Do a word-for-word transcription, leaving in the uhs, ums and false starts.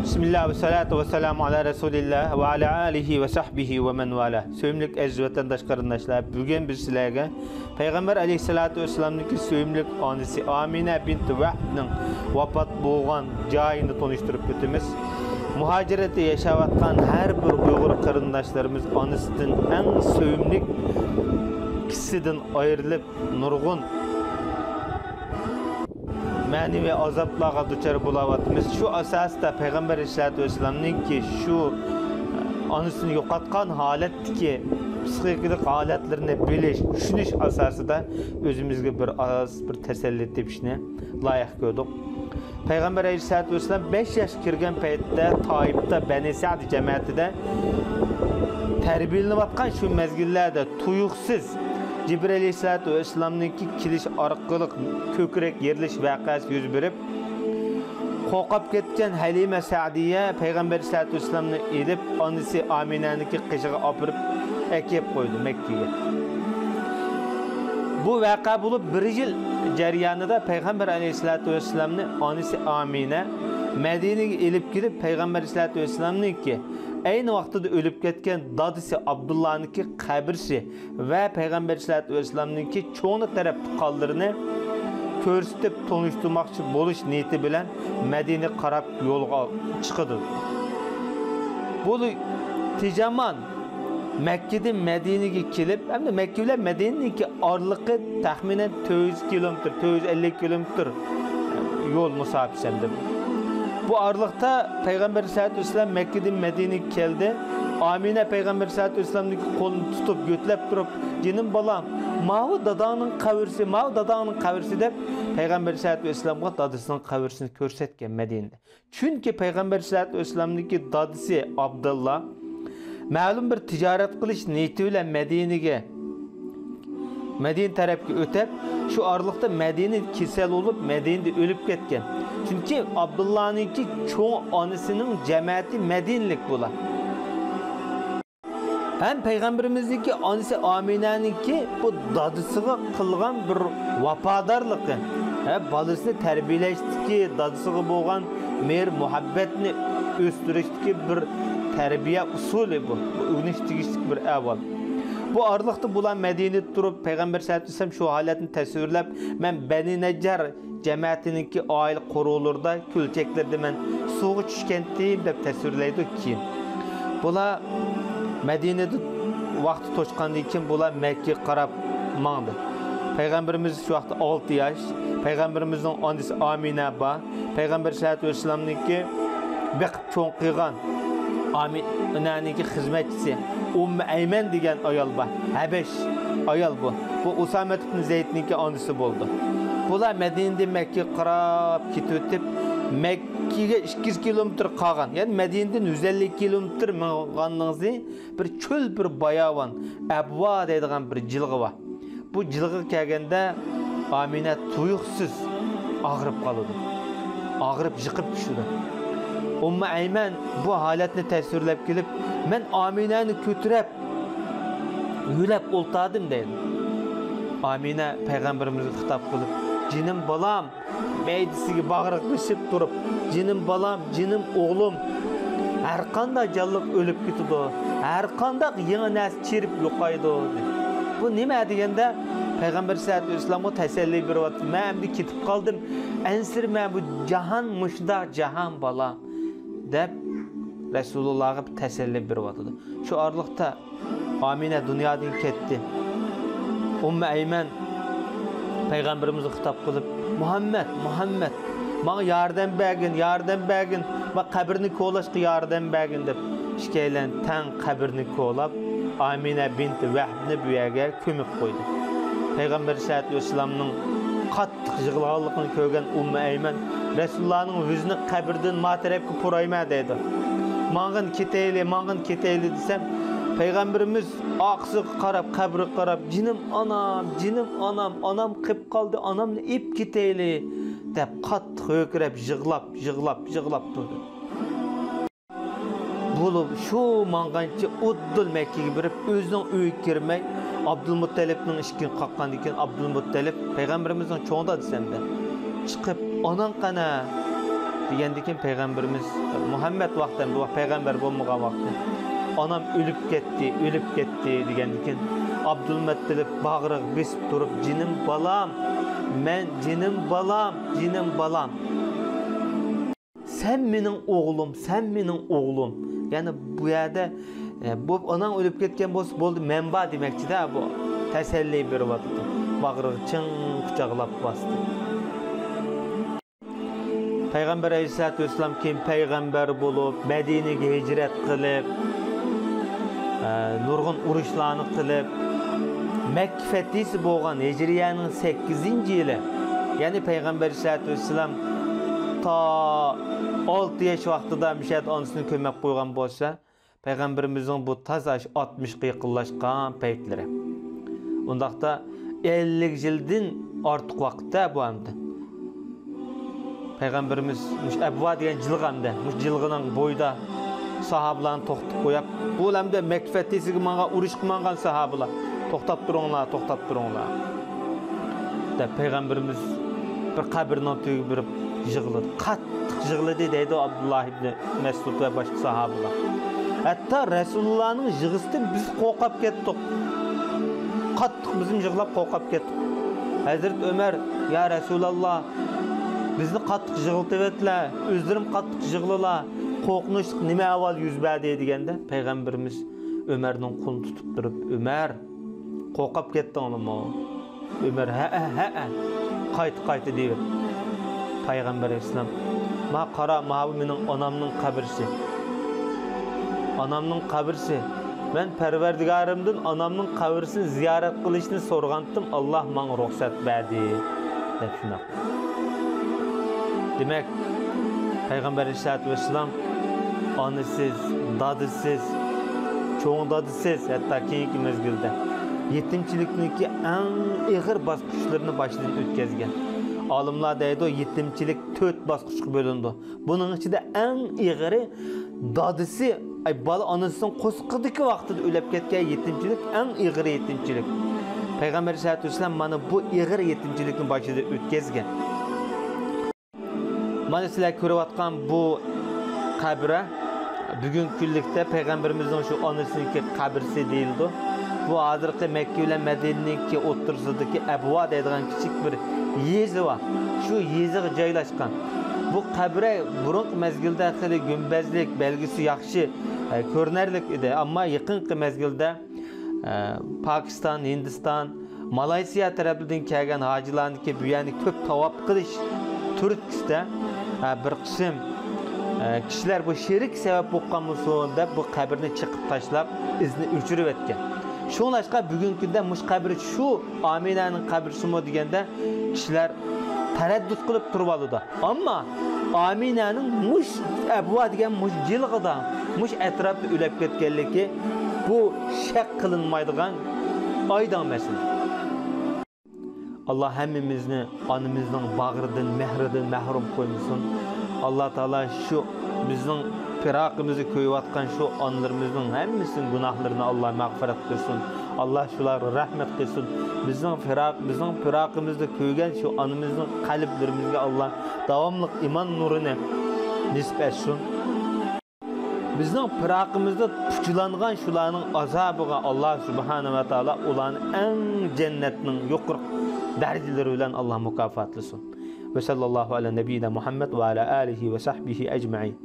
بىسمىللا ۋە سالاتۇ ۋە سالامۇ ئالا رەسۇلىللا ۋە ئالا ئالىھى ۋە سەھبىھى ۋە مەن ۋالا. سۆيۈملۈك ئەزىز ۋەتەنداش قېرىنداشلار، بۈگۈن بىز سىلەرگە پەيغەمبەر ئەلەيھىسسالاتۇ ۋەسسالامنىڭكى سۆيۈملۈك ئانىسى ئامىنە بىنت ۋەھبنىڭ ۋاپات بولغان جايىنى تونۇشتۇرۇپ ئۆتىمىز. مۇھاجىرەتتە ياشاۋاتقان ھەر بىر ئۇيغۇر قېرىنداشلىرىمىز ئانىسىدىن ئەڭ سۆيۈملۈك كىشىسىدىن ئايرىلىپ، نۇرغۇن مەنىۋى ئازابلارغا دۇچار بولاۋاتىمىز. شۇ ئاساستا پەيغەمبەر ئەلەيھىسسالاتۇ ۋەسسالامنىڭكى شۇ ئانىسىنى يوقاتقان ھالەتتىكى پسىخىكىلىق ھالەتلىرىنى بىلىش، چۈشىنىش ئاساسىدا ئۆزىمىزگە بىر ئاز بىر تەسەللى تېپىشنى لايىق كۆردۇق. پەيغەمبەر ئەلەيھىسسالاتۇ ۋەسسالام بەش ياشقا كىرگەن پەيتتە تائىپتا بەنى سەد جەمەتىدە تەربىيەلىنىۋاتقان شۇ مەزگىللەردە تۇيۇقسىز جىبرىل ئەلەيھىسسالاتۇ ۋەسسالامنىڭكى كېلىشى ئارقىلىق كۆكرەك يېرىلىش ۋەقەسى يۈز بېرىپ، قورقۇپ كەتكەن ھەلىمە سەدىيە پەيغەمبەر ئەلەيھىسسالاتۇ ۋەسسالامنى ئېلىپ، ئانىسى ئامىنەنىڭكى قېشىغا ئاپىرىپ ئەكىپ قويدى مەككىگە. بۇ ۋەقە بولۇپ بىر يىل جەريانىدا پەيغەمبەر ئەلەيھىسسالاتۇ ۋەسسالامنى ئانىسى ئامىنە مەدىنىگە ئېلىپ كېلىپ، پەيغەمبەر ئەلەيھىسسالاتۇ ۋەسسالامنىڭكى ئەينى ۋاقتىدا ئۆلۈپ كەتكەن دادىسى ئابدۇللانىڭكى قەبرىسى ۋە پەيغەمبەر ئەلەيھىسسالاتۇ ۋەسسالامنىڭكى چوڭ تەرەپ تۇغقانلىرىنى كۆرسىتىپ تونۇشتۇرماقچى بولۇش نىيىتى بىلەن مەدىنىگە قاراپ يولغا چىقىدۇ. بۇ تىجامان مەككىدىن مەدىنىگە كېلىپ، ھەمدە مەككە بىلەن مەدىنىنىڭكى ئارىلىقى تەخمىنەن تۆت يۈز كىلومېتىر، تۆت يۈز ئەللىك كىلومېتىر يول مۇساپىسى ھەمدە. بۇ ئارىلىقتا پەيغەمبەر ئەلەيھىسسالاتۇ ۋەسسالام مەككىدىن مەدىنىگە كەلدى. ئامىنە پەيغەمبەر ئەلەيھىسسالاتۇ ۋەسسالامنىڭكى قولىنى تۇتۇپ، يۆتلەپ تۇرۇپ، «جېنىم بالام، ماۋۇ داداڭنىڭ قەبرىسى، ماۋۇ داداڭنىڭ قەبرىسى» دەپ، پەيغەمبەر ئەلەيھىسسالاتۇ ۋەسسالامغا دادىسىنىڭ قەبرىسىنى كۆرسەتكەن مەدىنىدە. چۈنكى پەيغەمبەر ئەلەيھىسسالاتۇ ۋەسسالامنىڭكى دادىسى ئابدۇللا مەلۇم بىر تىجارەت قىلىش نىيىتى بىلەن مەدىنىگە، مەدىنە تەرەپكە ئۆتۈپ، شۇ ئارىلىقتا مەدىنىدە كېسەل بولۇپ، مەدىنىدە ئۆلۈپ كەتكەن. چۈنكى ئابدۇللانىڭكى چوڭ ئانىسىنىڭ جەمەتى مەدىنىلىك بۇلار. ھەم پەيغەمبىرىمىزنىڭكى ئانىسى ئامىنەنىڭكى بۇ دادىسىغا قىلغان بىر ۋاپادارلىقى، ھە، بالىسىنى تەربىيەلەشتىكى دادىسىغا بولغان مېھىر مۇھەببەتنى ئۆستۈرۈشتىكى بىر تەربىيە ئۇسۇلى بۇ. بۇ ئۆگىنىش تېگىشلىك بىر ئەھۋال. بۇ ئارىلىقتا بۇلار مەدىنىدە تۇرۇپ، پەيغەمبەر سەللەللاھۇ ئەلەيھى ۋەسەللەم شۇ ھالەتنى تەسۋىرلەپ، مەن بەنى نەججار جەمەتىنىڭكى ئائىلە قورۇلىرىدا، كۆلچەكلىرىدە مەن سۇغا چۈشكەنتىم دەپ تەسۋىرلەيدۇ كېيىن. بۇلار مەدىنىدە ۋاقتى توشقاندىن كېيىن بۇلار مەككىگە قاراپ ماڭدى. پەيغەمبىرىمىز شۇ ۋاقىتتا ئالتە ياش. پەيغەمبىرىمىزنىڭ ئانىسى ئامىنە بار. پەيغەمبەر سەللەللاھۇ ئەلەيھى ۋەسەللەمنىڭكى بېقىپ چوڭ قىلغان ئامىنەنىڭكى خىزمەتچىسى ئۇممۇ ئەيمەن دېگەن ئايال بار. ھەبەش ئايال بۇ. بۇ ئۇسامە ئىبن زەيدنىڭكى ئانىسى بولىدۇ. بۇلار مەدىنىدىن مەككىگە قاراپ كېتىۋېتىپ، مەككىگە ئىككى يۈز كىلومېتىر قالغان، يەنى مەدىنىدىن يۈز ئەللىك كىلومېتىر ماڭغاننىڭ ئىزى بىر چۆل، بىر باياۋان، ئەبۋا دەيدىغان بىر جىلغا بار. بۇ جىلغىغا كەلگەندە ئامىنە تۇيۇقسىز ئاغرىپ قالىدۇ. ئاغرىپ يىقىپ چۈشىدۇ. ئۇممۇ ئەيمەن بۇ ھالەتنى تەسۋىرلەپ كېلىپ، مەن ئامىنەنى كۆتۈرۈپ يۆلەپ ئولتۇردۇم دەيدۇ. ئامىنە پەيغەمبىرىمىزگە خىتاب قىلىپ، جېنىم بالام، مەيدىسىگە باغرىغا بېسىپ تۇرۇپ، جېنىم بالام، جېنىم ئوغلۇم، ھەرقانداق جانلىق ئۆلۈپ كېتىدۇ، ھەرقانداق يېڭى نەرسە چىرىپ يوقايدۇ، دېدى. بۇ نېمە دېگەندە، پەيغەمبەر سەللەللاھۇ ئەلەيھى ۋەسەللەمغا تەسەللى بېرىۋاتىدۇ. مەن ئەمدى كېتىپ قالدىم، ئەنسىرىمە، بۇ جاھان مۇشۇنداق جاھان، بالام، دەپ رەسۇلۇللاغا بىر تەسەللى بېرىۋاتىدۇ. شۇ ئارىلىقتا ئامىنە دۇنيادىن كەتتى. ئۇممۇ ئەيمەن پەيغەمبىرىمىزگە خىتاب قىلىپ، مۇھەممەد، مۇھەممەد، ماڭا ياردەم بەرگىن، ياردەم بەرگىن، ماڭا قەبرىنى كولاشقا ياردەم بەرگىن، دەپ ئىككىيلەن تەڭ قەبرىنى كولاپ، ئامىنە بىنت ۋەھبنى بۇ يەرگە كۆمۈپ قويدى. پەيغەمبەر سەللەللاھۇ ئەلەيھى ۋەسەللەمنىڭ قاتتىق يىغلىغانلىقىنى كۆرگەن ئۇممۇ ئەيمەن، رەسۇلۇللانىڭ يۈزىنى قەبرىدىن ما تەرەپكە پۇرايمەن دەيدۇ. ماڭغىن كېتەيلى، ماڭغىن كېتەيلى دېسەم، پەيغەمبىرىمىز ئارقىسىغا قاراپ، قەبرىگە قاراپ، جېنىم ئانام، جېنىم ئانام، ئانام قېلىپ قالدى، ئانامنى ئېلىپ كېتەيلى دەپ قاتتىق ھۆركىرەپ يىغلاپ، يىغلاپ، يىغلاپ تۇردى. بولۇپ، شۇ ماڭغانچە ئۇددۇل مەككىگە بېرىپ، ئۆزىنىڭ ئۆيىگە كىرمەي، ئابدۇلمۇتتەلىپنىڭ ئىشىكىنى قاققاندىن كېيىن، ئابدۇلمۇتتەلىپ پەيغەمبىرىمىزنىڭ چوڭ دادىسى ئەمدى چىقىپ، ئاناڭ قەنە؟ دېگەندىكىن پەيغەمبىرىمىز مۇھەممەد ۋاقتى، ئەمدى پەيغەمبەر بولمىغان ۋاقتى، ئانام ئۆلۈپ كەتتى، ئۆلۈپ كەتتى دېگەندىكىن، ئابدۇلمەتتىلىپ باغرىغا بېسىپ تۇرۇپ، جېنىم بالام، مەن جېنىم بالام، جېنىم بالام. سەن مېنىڭ ئوغلۇم، سەن مېنىڭ ئوغلۇم. يەنى بۇ يەردە، ئە، بۇ ئاناڭ ئۆلۈپ كەتكەن بولسا بولدى، مەن بار دېمەكچىدە، بۇ تەسەللى بېرىۋاتىدۇ. باغرىغا چىڭ قۇچاقلاپ باستى. پەيغەمبەر ئەلەيھىسسالاتۇ ۋەسسالام كېيىن پەيغەمبەر بولۇپ، مەدىنىگە ھىجرەت قىلىپ، ئە، نۇرغۇن ئۇرۇشلارنى قىلىپ، مەككە فەتھىسى بولغان ھىجرىيەنىڭ سەككىزىنچى يىلى، يەنى پەيغەمبەر ئەلەيھىسسالاتۇ ۋەسسالام تا ئالتە ياش ۋاقتىدا مۇشۇ يەردە ئانىسىنى كۆمۈپ قويغان بولسا، پەيغەمبىرىمىزنىڭ بۇ تازا ئاتمىشقا يېقىنلاشقان پەيتلىرى. ئۇنداقتا ئەللىك يىلدىن ئارتۇق ۋاقىتتا بۇ ئەمدى. پەيغەمبىرىمىز مۇشۇ ئەبۋا دېگەن جىلغا ئەمدى، مۇشۇ جىلغىنىڭ بويىدا ساھابىلارنى توختىتىپ قويۇپ، بۇ ئەمدى مەككە فەتھىسىگە ماڭغان، ئۇرۇشقا ماڭغان ساھابىلار، توختاپ تۇرۇڭلار، توختاپ تۇرۇڭلار دەپ، پەيغەمبىرىمىز بىر قەبرىنىڭ تۈۋىگە بېرىپ يىغلىدى. قاتتىق يىغلىدى دەيدۇ ئابدۇللا ئىبنى مەسئۇد ۋە باشقا ساھابىلار. ھەتتا رەسۇلۇللانىڭ يىغىسىدىن بىز قورقۇپ كەتتۇق. قاتتىق بىزمۇ يىغلاپ قورقۇپ كەتتۇق. ھەزرىتى ئۆمەر، يا رەسۇلاللا، بىزنى قاتتىق يىغلىتىۋەتتىلە، ئۆزلىرىم قاتتىق يىغلىلا، قورقۇنچلۇق نېمە ئەھۋال يۈز بەردى دېگەندە، پەيغەمبىرىمىز ئۆمەرنىڭ قولىنى تۇتۇپ تۇرۇپ، ئۆمەر، قورقۇپ كەتتىڭلىمۇ؟ ئۆمەر، ھەئە، ھەئە، قايتا، قايتا دېيىۋەر. پەيغەمبەر ئەلەيھىسسالام، ما قارا، ماۋۇ مېنىڭ ئانامنىڭ قەبرىسى. ئانامنىڭ قەبرىسى. مەن پەرۋەردىگارىمدىن ئانامنىڭ قەبرىسىنى زىيارەت قىلىشنى سورىغانتىم، ئاللا ماڭا رۇخسەت بەردى، دەپ شۇنداق. دېمەك، پەيغەمبەر ئەلەيھىسسالاتۇ ۋەسسالام ئانىسىز، دادىسىز، چوڭ دادىسىز، ھەتتا كېيىنكى مەزگىلدە يېتىمچىلىكنىڭكى ئەڭ ئېغىر باسقۇچلىرىنى باشىدىن ئۆتكەزگەن. ئالىملار دەيدۇ، يېتىمچىلىك تۆت باسقۇچقا بۆلۈنىدۇ. بۇنىڭ ئىچىدە ئەڭ ئېغىرى دادىسى، ئاي، بالا ئانىسىنىڭ قورسىقىدىكى ۋاقتىدا ئۆلۈپ كەتكەن يېتىمچىلىك ئەڭ ئېغىر يېتىمچىلىك. پەيغەمبەر ئەلەيھىسسالاتۇ ۋەسسالام مانا بۇ ئېغىر يېتىمچىلىكنى باشىدىن ئۆتكەزگەن. مانا سىلەر كۆرۈۋاتقان بۇ قەبرە بۈگۈنكى كۈنلۈكتە پەيغەمبىرىمىزنىڭ شۇ ئانىسىنىڭكى قەبرىسى دېيىلىدۇ. بۇ ھازىرقى مەككە بىلەن مەدىنىنىڭكى ئوتتۇرىسىدىكى ئەبۋا دەيدىغان كىچىك بىر يېزا بار. شۇ يېزىغا جايلاشقان. بۇ قەبرە بۇرۇنقى مەزگىلدە خېلى گۈمبەزلىك، بەلگىسى ياخشى، ئە، كۆرۈنەرلىك ئىدى. ئەمما يېقىنقى مەزگىلدە، ئە، پاكىستان، ھىندىستان، مالايسىيا تەرەپلىرىدىن كەلگەن ھاجىلارنىڭكى بۇ يەرنى كۆپ تاۋاپ قىلىش تۈرتكىسىدە، ئە، بىر قىسىم، ئە، كىشىلەر بۇ شىرك سەۋەب بولۇپ قالمىسۇن دەپ بۇ قەبرىنى چېقىپ تاشلاپ ئىزىنى ئۆچۈرۈۋەتكەن. شۇڭلاشقا بۈگۈنكى كۈندە مۇشۇ قەبرە شۇ ئامىنەنىڭ قەبرىسىمۇ دېگەندە كىشىلەر تەرەددۇت قىلىپ تۇرۇۋالىدۇ. ئەمما ئامىنەنىڭ مۇش ئەبۋا دېگەن مۇش جىلغىدا، مۇش ئەتراپتا ئۆلۈپ كەتكەنلىكى بۇ شەك قىلىنمايدىغان ئايدىڭ مەسىلە. ئاللا ھەممىمىزنى ئانىمىزنىڭ باغرىدىن، مېھرىدىن مەھرۇم قويمىسۇن. ئاللا تائالا شۇ بىزنىڭ پىراقىمىزدا كۆيۈۋاتقان شۇ ئانىلىرىمىزنىڭ ھەممىسىنىڭ گۇناھلىرىنى ئاللا مەغپىرەت قىلسۇن. ئاللا شۇلارغا رەھمەت قىلسۇن. بىزنىڭ پىراق، بىزنىڭ پىراقىمىزدا كۆيگەن شۇ ئانىمىزنىڭ قەلبلىرىمىزگە ئاللا داۋاملىق ئىمان نۇرىنى نېسىپ ئەتسۇن. بىزنىڭ پىراقىمىزدا پۇچىلانغان شۇلارنىڭ ئازابىغا ئاللا سۇبھانە ۋە تائالا ئۇلارنى ئەڭ جەننەتنىڭ يۇقىرىقى دەرىجىلىرى بىلەن ئاللا مۇكاپاتلىسۇن. ۋە سەللەللاھۇ ئەلە نەبىيىنا مۇھەممەد ۋە ئەلە ئالىھى ۋە سەھبىھى ئەجمەئىن.